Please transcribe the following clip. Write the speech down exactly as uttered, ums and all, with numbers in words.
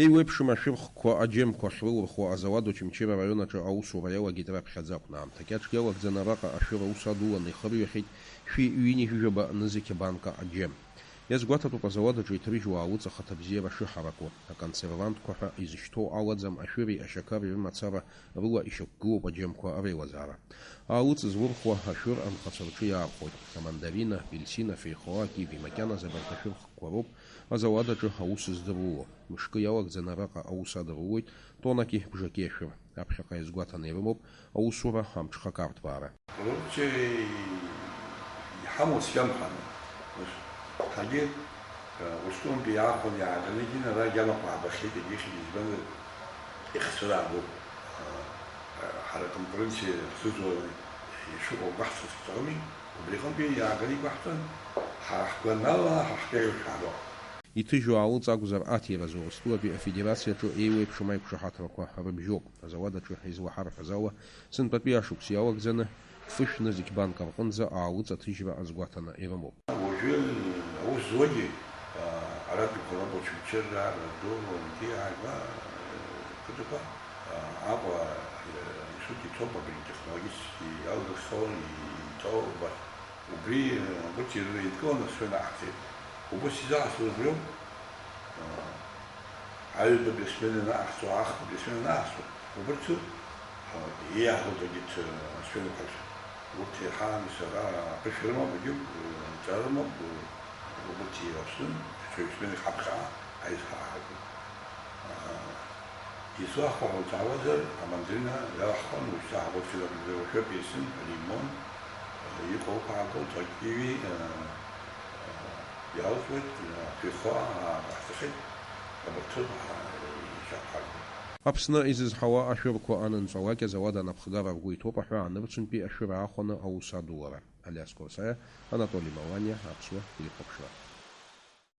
Еиуеиԥшым ашәырхқәа аџьемқәа ахьрылырхуа азауад Очамчыра араион аҿы аусура иалагеит раԥхьаӡа акәны. Аамҭа кьаҿк иалагӡаны араҟа ашәыр аус адуланы ихырҩахьеит шәи ҩынҩажәижәаба нызқь банка аџьем. Иазгәаҭатәуп азауад аҿы иҭрыжьуа аалыҵ ахаҭабзиара шыҳараку. Аконсервантқәа ҳәа изышьҭоу алаӡам ашәыри ашьақари рымацара рыла ишьақәгылоуп аџьемқәа реилазаара. Аалыҵ злырхуа ашәыр анхацәа рҿы иаархәоит. Амандарина, апельсина, афеихоа, акиви, макьаназы абарҭ ашәырхқәа роуп азауад аҿы аус здыруло. Мышкы иалагӡаны араҟа аус адырулоит тоннаки бжаки ашәыр. Аԥхьаҟа иазгәаҭаны ирымоуп аусура амҽхак арҭбаара. Коррупциа иҳамоу цәгьамханы. Ҳаргьы, э, Урыстәылантәи иаахәаны иааганы егьин ара агьамақәа ҳабахьеит, егьихьеит, избанзар, ихцәыра агәоуп. Э, ҳара аконкуренциа ҳзызуа ишыҟоу гәаҳҭарц ҳҭахыми, убри аҟынтәи иааганы игәаҳҭон, ҳара ҳгәанала, ҳа ҳгәеиҭо шәаҳбо. Иҭыжьу аалыҵ акәзар, аҭиразы Урыстәылатәи Афедерациаҿы еиуеиԥшым аиқәшаҳаҭрақәа рыбжьоуп. Азауад аҿы излаҳарҳәаз ала, сынтәатәи ашықәс иалагӡаны фышә нызқь банк рҟынӡа аалыҵ аҭыжьра азгәаҭаны ирымоуп. Уажәы аус зуагьы, а, аратәиқәа роуп, Очамчыра, Радур, Ланки, ааигәа, а, қыҭақәа, а, Аҟәа, а, исуҭ иҭоуп, абри технологически иалырхуан, иҵоу убас. Убри, а, урҭ ирыдкыланы сҩы наҟарҵеит. Убас изаасуаз убриоуп. Аҩбатәи асмена анаҟарҵо, ахԥатәи асмена анаҟарҵо, убарҭ, а, иаҳауеит егьырҭ, а, асменақәагь. Урҭ иаҳа сара аԥышәа рымоуп, егьи, а, ҵара рымоуп, а, убарҭ иаԥсны, ҽеи сменак ҳаԥхьа аизҳара ҳаҿуп. А, излахәҳәо уҭаауазар, амандарина иалаҳхуан, уажәшьҭа ҳабоуп, уажәы апельсин, алимон, а, иҟоуп ҳаабоит, акиви, а, а, Иалҵуеит, феихоа ааҟаҳҵахьеит, абарҭ рыла ҳа-, ишьақәҳаргылт. Аԥсны изызҳауа ашәырқәа анынҵәалак, азауад анапхгара ргәы иҭоуп аҳәаа нырцәынтәи ашәыр аахәаны аус адулара. Алиас Қәарсаиа, Анатоли Маланиа, Аԥсуа телехәаԥшра.